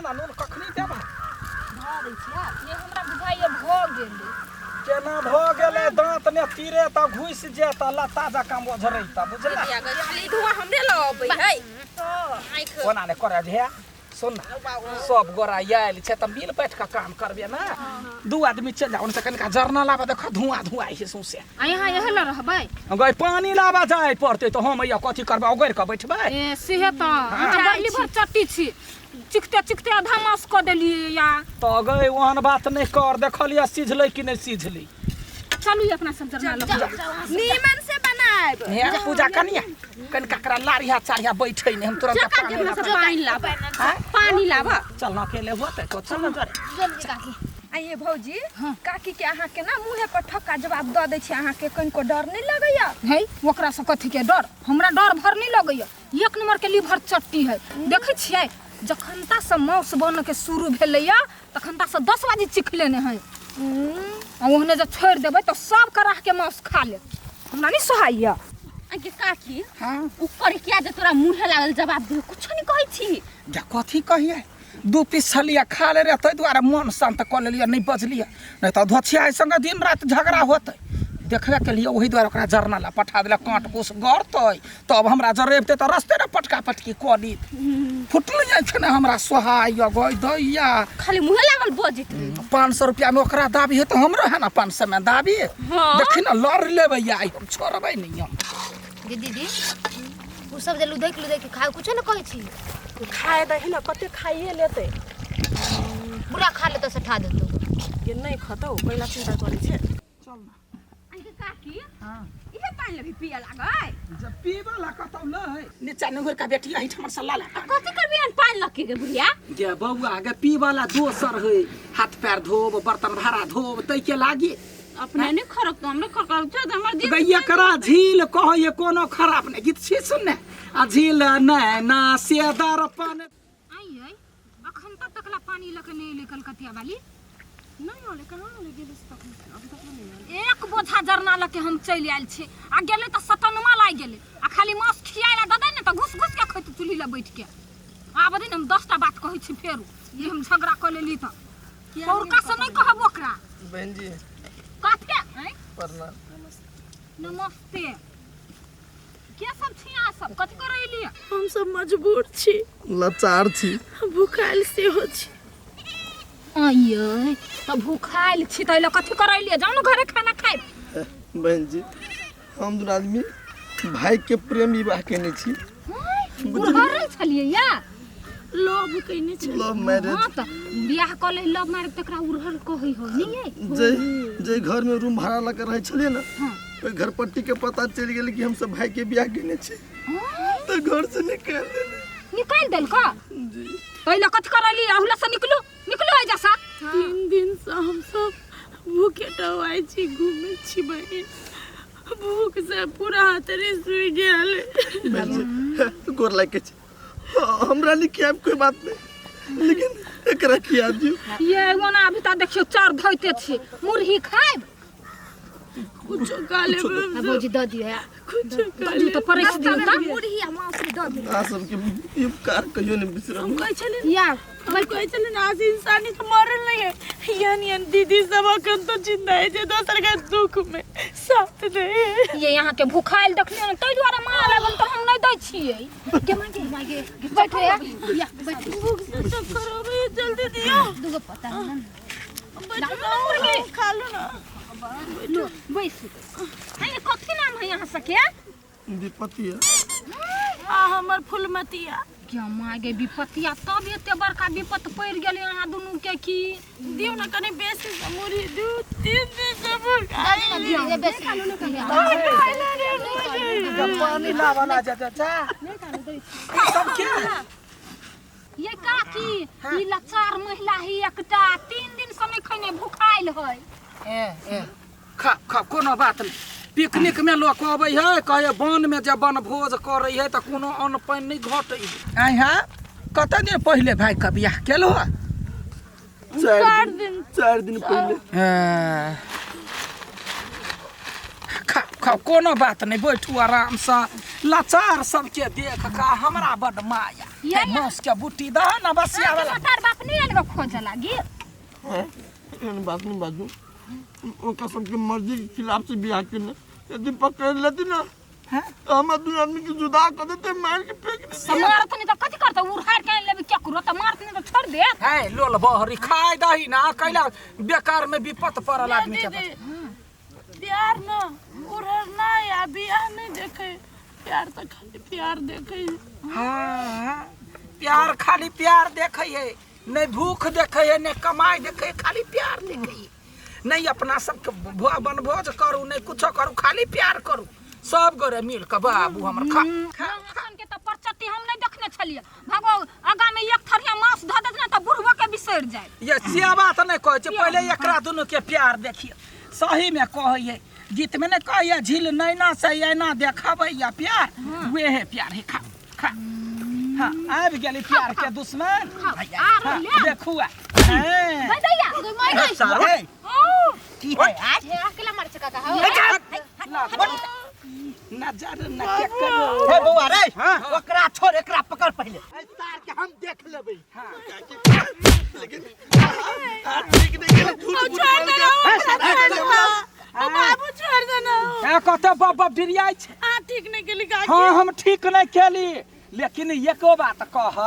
ना नून कखनी देबा धऽ दै छियै ये हमरा बुझाइए भऽ गेलै केना भऽ गेलै दाँत ने तीरे तऽ घुसि जेतऽ लत्ता जकाँ ओझरैतऽ बुझला खाली धुआं हमरे लग अबै है आँखि ओना नहि करऽ जे सुन ना सब गोरा आयल छै तऽ मिल बैठ कऽ काम करबे ने दू आदमी चलि जाउ ओनसँ कनिका जरना लाबऽ देखऽ धुआँ धुआँ होइ सौंसे आ यहाँ इहे लए रहबै गै पानि लाबऽ जाय पड़तै तऽ हम हैया कथी करबै ओगरि कऽ बैठबै ए सेहे तऽ अहाँ बड़ लीभर चट्टी छी चिखते चिखते आधा मास कऽ देलियै या तऽ गै ओहन बात नहि कर देखलियै सिझलै कि नहि सिझलै चलू अपना सब जरना लऽ कऽ। नीमन से बनाएब हे पूजा कनिया कनिका करा लारिया चारिया बैठै नहि हम तुरंत काकी पानि अपना सब लाबऽ। पानि लाबऽ आँय? पानि लाबऽ चल ना अकेले होतै तो चल ना जरे जल्दी काकी आइए भौजी काकी के अहाँ केना मुँहे पर ठक्का जवाब दऽ दै छी अहाँके कनिको डर नहि लगैया है ओकरा से कथी के डर हमरा डर भर नहीं लगैया एक नंबर के लीवर चट्टी है देखै छियै जखनता से माउस बन के शुरू भेलैया तखनता से 10 बजे चिख लेने है आ ओहने जब छोड़ि देबै तऽ सब कराह के माउस खा लेत हमरा नहीं सोहाइया आगे काकी हाँ उ करकिया जे तोरा मुँहे लागल जवाब दे कुछो नहीं कहै छी जा कथी कहिए दू पीस छलियै खा ले रहे ताहि दुआरे मन शान्त कऽ लेलियै नहि बजलियै नहि तऽ धोछिया संगे दिन राति झगड़ा होतै देखबे केलियै ओहि दुआरे ओकरा जरना ला पठा देलक काँट कुस गड़तै तब हमरा जरेबतै तऽ रस्ते ने पटका पटकी कऽ ली फुटल जाइ छै ने हमरा सोहाय गै दैया खाली मुँहे लागल बजैत रहे 500 रुपया में ओकरा दाबी है तऽ हमरो है ना 500 में दाबी हाँ। देखी ना लड़ लेबै आइ हम छोड़बै नहीं हम गे दीदी ओ सब जे लुधक लुधक के खाय कुछो ने कहै छी खाए दही ने कते खाइए लेतै पूरा खा लेतो सठा देतो ये नहि खतौ कैला चिंता करै छै आगे काकी इहे पानि लभी पिए लागै जब पीबऽ ला कतौ नहि नीचा नुघर का बेटी एहिठाम से ला ला कथी करबी अन पानि लके गे बुढ़िया गे बौआ गे पीबऽ ला दोसर है हाथ पैर धोब बर्तन भाड़ा धोब तै के लागी अपने नहीं खरक तो हमरे खरक छै तऽ हमर दिल गैया करा झील कहै कोनो खराब नहि गीत छी सुन ने आ झील नैना से दर्पण आइयै अखन तक तकला पानी लऽ के नहि एलै कलकतिया वाली नहि होले कहाँ होले गेलै से तखन अभी तक नहि आयल। एक बोझा जरना लऽ के हम चलि आयल छी आ गेलै तऽ सतनमा लागि गेलै आ खाली माछ खियाए लए दऽ दै ने तऽ घुस घुस के खैतै चूल्ही लग बैठ के आब दे ने हम 10टा बात कहै छी फेरो ई हम झगड़ा कऽ लेली तऽ पौरका से नहि कहब ओकरा बहन जी कथी आँय प्रणाम नमस्ते के सब छी अहाँ सब कथी करै एलियै हम सब मजबूर छी लाचार छी भूखायल सेहो छी आइयै तऽ भूखायल छी तऽ कथी करै एलियै जाउ ने घरे खाना खाइब बहन जी हम दुनू आदमी भाई के प्रेम विवाह केने छी बुढ़ल छलियै या लव कयने छलियै लव मैरिज हाँ तऽ बियाह कऽ ले लव मैरिज तकरा उड़हल कहै हो नहीं यै जे जे घर में रूम भाड़ा लऽ के रहै छलियै ने ओहि घर पट्टी के पता चलि गेल कि हम सब भाई के बियाह केने छी तऽ घर से निकालि देने निकालि देलका जी पहिले कथी करैली अहुला से निकलू निकलू एजा से 3 दिन से हम सब भूखे टवाइ छी घूमै छी बहिन भूख से पूरा हाथरे सूखि गेल बहन जी गोर लागि के छी हमरा नहीं किया कोई बात नहीं लेकिन एकरा खिया दियो ये ओना अभी तऽ देखियौ चाउर धोइते छी मुरही खाइब कुछो खा लेबै हम सब, भौजी दऽ दियौ कुछो खा दियौ तऽ लेबै परसि दियौ तऽ मुरही आ मांस दऽ दियौ अहाँ सबके ई उपकार कहियो नहीं बिसरब हम कहै छलियै या हम कहै छलियै ने आज इंसानियत मरल नहीं है एहन एहन दीदी सब अखन तो जिंदा है जे दोसर के दुख में साथ दे है ये यहाँ के भूखायल देखलियै ने ताहि दुआरे माँ लागल तऽ हम नहि दै छियै गे माँ गे माँ गे बैठो या या बैठो भूख से चक्कर आबै है जल्दी दियो दूगो पता है ना बैठो ना खा लो ना लो बैसू है कथी नाम है यहाँ सबके विपत्ति है आ हमर फुलमतिया क्या माँ गे विपत्तिया तब एते बड़का विपत्त पड़ि गेलै अहाँ दुनू के की दियौ ना कनि बेसी से मुरही दू तीन दिन से भूख आयल दीदी जे बेसी पानी लावा ला जा जा जा सब के ये काकी ई लाचार महिला ही एकटा 3 दिन से नहीं खैने भूखाइल है ए ए खा खा कोनो बात नहीं पिकनिक में लोग अबै है कहे वन में जे वन भोज करै है तऽ कोनो अन्न पानि नहि घटै है आँय हाँ कते दिन पहिले भाई के बियाह केलहो 4 दिन 4 दिन पहले ए, खा खाओ कोनो बात नहीं बैठू आराम से लाचार सबके देख का हमरा बड माया ये- मांस के बूटी दह ना बसिया वाला तार बाप नहीं आयल खोज लागी एहन बात नहीं बाजू ओकरा सबके मर्जी के खिलाफ से बियाह केने यदि पकड़ लेती ना हैं? तो हम दू आदमी के जुदा कर देते मार के फेंक देते त मारत नहीं त कथी करत उड़ार के आनि लेबी केकरो त मारत नहीं त छोड़ दे है लोल बहरी खाय दही ना कैला बेकार में विपत पड़ल आदमी के दीदी प्यार ना उड़र ना या बियाह नहीं देखे प्यार तो खाली प्यार देखे हाँ प्यार खाली प्यार देखै है नहीं भूख देखै है नहीं कमाई देखै है खाली प्यार देखै है नहीं अपना सबके बनभोज करू नहीं कुछो करू खाली प्यार करू सब गोरे मिल के बाबू हमर खा खा अखन के त परचट्टी हम नहीं देखने छलिए भगो आगा में एक थरिया मांस धऽ देत ना त बुढ़बो के बिसरि जाए ये से बात नहीं कहै छै पहिले एकरा दुनू के प्यार देखिए सही में कहै है गीत में नहीं कहै झील नैना से ऐना देखबै प्यार वेहे प्यार है खा खा हाँ आबि गेली प्यार के दुश्मन आरो हाँ, ले देखू आ हाँ। दैया सारो की है आज हे अकेला मार चका का हो नजर न के करो हे बौआ रे ओकरा छोड़ एकरा पकड़ पहिले एहि तार के हम देख लेबै लेकिन ठीक नहीं गेलै झूठ मूठ छोड़ बोल के देना छोड़ देना ओ बाबू छोड़ देना ए कते बाप बाप डिरियाइ छै आ ठीक नहीं केली काकी हाँ हम ठीक नहीं केली लेकिन एको बात कह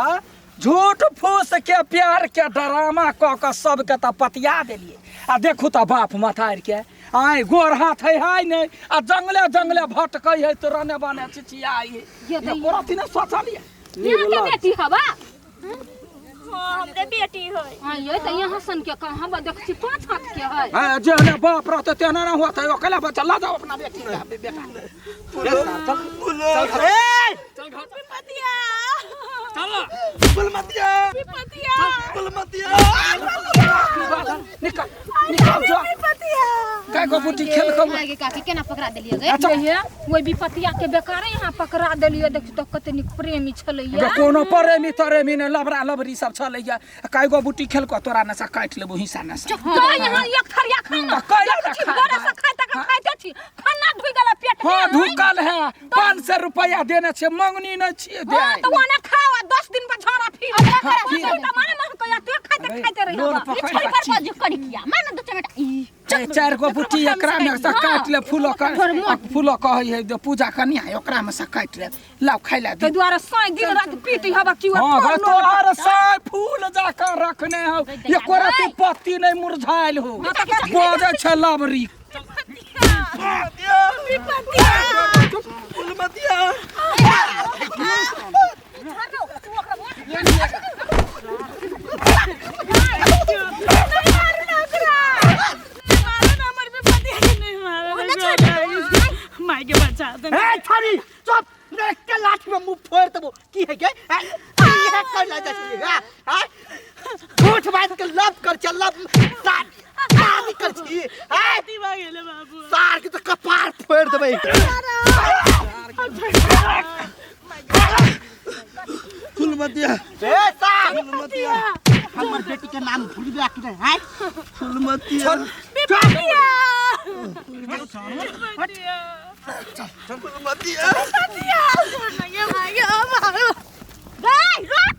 झूठ फूस के प्यार के ड्रामा कऽ कऽ सबके तऽ पतिया देलियै आ देखू तऽ बाप मथारि के आय गोर हाथ है हाय नहि आ जंगले जंगले भटकै है तऽ रने बने चिचियाइ है ये तऽ- एको रत्ती नहि सोचलियै यहाँ के बेटी हवा हां हमरे बेटी होय हाँ ये तऽ यहाँ सन के कहाँ बा देख छी पाँच हाथ के है हाँ जेहने बाप रहते तेहने ना होते ओकरा बच्चा ला जाओ अपना बेटी के बेटा चल ए विपतिया फुलमतिया विपतिया फुलमतिया निकल निकल जा विपतिया काय गो बूटी खेल कम आगे काकी केना पकड़ा देलियै गे अच्छा ये ओहि विपतिया के बेकारे यहाँ पकड़ा देलियै देखी तऽ कते नीक प्रेमी छलैया कोनो प्रेमी तरेमी ने लबरा लबरी सब छलैया काय गो बूटी खेल कऽ तोरा नशा काटि लेबो हिस्सा नशा तो यहाँ एक थरिया खाना तऽ कैला ने देखै छी खाय भोरे से खाय तक खाइते छी खाना ढुकि गेल पेट में हाँ ढुकल है 500 रुपया देने छै मंगनी नहि छियै हाँ दे तो ओने खाओ आ 10 दिन पर झोरा फिर हाँ, फिर। तो माने मन कया तू खाइते खाइते रही लोन हवा। पकड़ि छोड़ कऽ पर छी। बज करी किया मार ना दो चमेटा ई ए, चारि गो बुटी एकरा में से काटि ले फूलो के फूलो कहै है जे पूजा कनिया है ओकरा में से काटि ले लाओ खाइ ले ताहि दुआरे साँझ दिन राति पीट हवा की हाँ भाई तोहर साय फूल जाकर रखने हो एको रत्ती पत्ती नहीं मुरझायल हो बजै छै लबरी फुलमतिया मारो ना हमर विपतिया के नहीं मारो ना माई के बचा दे ए छाड़ी चुप रे के लाठी में मुंह फोड़ देबो की है के ए, की है कर ला जाइ हां हां झूठ बात के लव कर चल लव शादी शादी कर छी ए दिवा गेले बाबू सार के तो कपार फोड़ देबै फुलमतिया ए सार फुलमतिया हमर बेटी के नाम भूलबे कि नहीं हैं फुलमतिया विपतिया फुलमतिया विपतिया छोड़ ना ये माई के मारो गई रोक